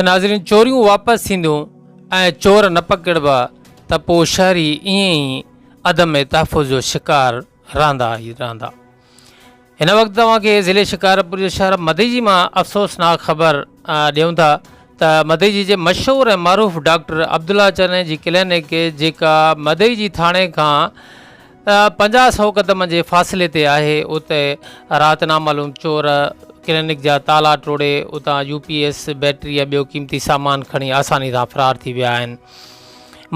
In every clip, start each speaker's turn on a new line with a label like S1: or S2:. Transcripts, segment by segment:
S1: ناظرين چوريون واپس ٿينديون ۽ چور نه پڪڙبا ته پوء شهري ائين ئي عدم تحفظ جو شڪار رهندا ئي رهندا. هن وقت توهان کي ضلعي شڪارپور جي شهر مديجي مان افسوسناڪ خبر ڏيون ٿا ته مديجي جي مشهور ۽ معروف ڊاڪٽر عبدالله چني جي ڪلينڪ جيڪا مديجي ٿاڻي کان 50 سئو قدمن جي فاصلي تي آهي اتي رات نامعلوم چور ڪلينڪ جا تالا ٽوڙي اتان يو پي ايس، بيٽري ۽ ٻيو قيمتي سامان کڻي آساني سان فرار ٿي ويا آهن.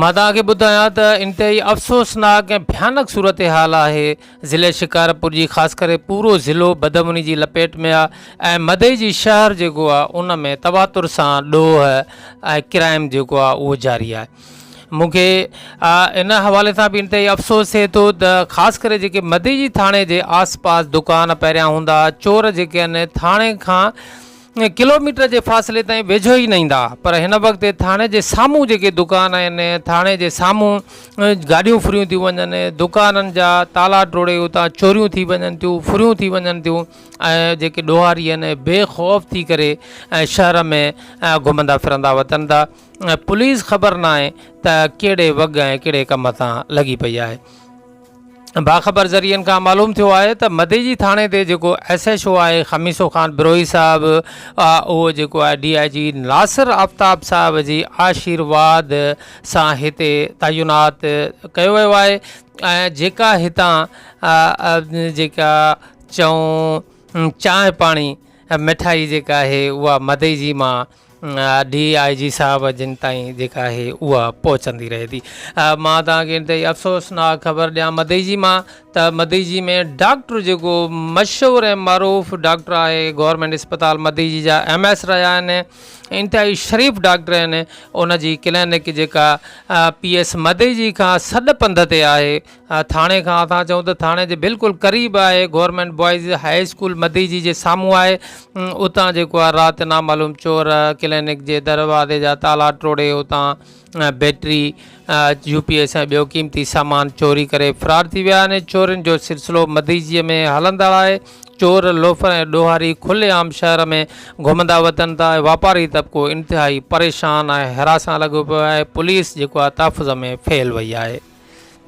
S1: مان توهان کي ٻڌايان ته انتهائي افسوسناڪ ۽ ڀيانڪ صورتحال آهي ضلعي شڪارپور جي خاص ڪري پورو ضلعو بدامني جي لپيٽ ۾ آهي ۽ مدئي جي شهر جيڪو آهي ان ۾ تواتر سان ڏوهه ۽ ڪرائم جيڪو آهي اهو جاري آهي. مون کي ان حوالي سان به انتهائي افسوس ٿئي ٿو ته خاص ڪري جيڪي مديجي ٿاڻي جي آس پاس دڪان پهريان هوندا چور جيڪي آهن ٿاڻي کان ڪلوميٽر جي فاصلي تائين ويجهو ئي نه ايندا پر هن وقت ٿاڻي جي سامهون جيڪي دڪان آهن ٿاڻي جي سامهون گاڏيون ڦريون ٿيون وڃن دڪانن جا تالا ٽوڙي اتان چوريون ٿي وڃن ٿيون ڦريون ٿي وڃن ٿيون ۽ جيڪي ڏوهاري آهن بي خوف ٿي ڪري شهر ۾ گهمندا ڦرندا وتن ٿا ۽ پوليس خبر ناهي ته ڪهڙي وڳ ۽ ڪهڙي ڪم تان لڳي پئي آهي. باخبر ذريعن کان معلوم ٿيو آهي ته مديجي ٿاڻي تي جيڪو ايس ايڇ او آهي خميسو خان بروهي صاحب اهو جيڪو آهي ڊي I جي ناصر آفتاب صاحب جي آشيرواد سان هتي تعينات ڪيو ويو آهي ۽ جيڪا هتان جيڪا چئون چانهه پاڻي مٺائي جيڪا آهي اها مديجي مان ڊي I جي صاحب جن تائين جيڪا آهي اها پهچندي رهي ٿي. مان توهان کي انتهائي افسوسناڪ خبر ڏيان مدئجي مان ته مدئجي ۾ ڊاڪٽر جيڪو مشهور ۽ معروف ڊاڪٽر آهي گورنمينٽ اسپتال مدئجي جا ايم ايس رهيا آهن انتهائي شريف ڊاڪٽر آهن ان جي ڪلينڪ جيڪا پي ايس مدئجي کان سڏ پنڌ تي آهي ٿاڻي کان اسان چئون ته ٿاڻي جي بلڪل قريب آهي government boys high school Madeji جي سامهون آهي اتان جيڪو آهي رات نامعلوم چور ڪلينڪ جي دروازي جا تالا ٽوڙي اتان بيٽري يو پي ايس ۽ ٻيو قيمتي سامان چوري ڪري فرار ٿي ويا آهن چورين جو سلسلو مديجي ۾ هلندڙ آهي چور لوفر ۽ ڏوهاري کلي عام شهر ۾ گهمندا وتن ٿا ۽ واپاري طبقو انتهائي پريشان ۽ هراسان لڳو پيو آهي پوليس جيڪو آهي تحفظ ۾ فيل وئي آهي.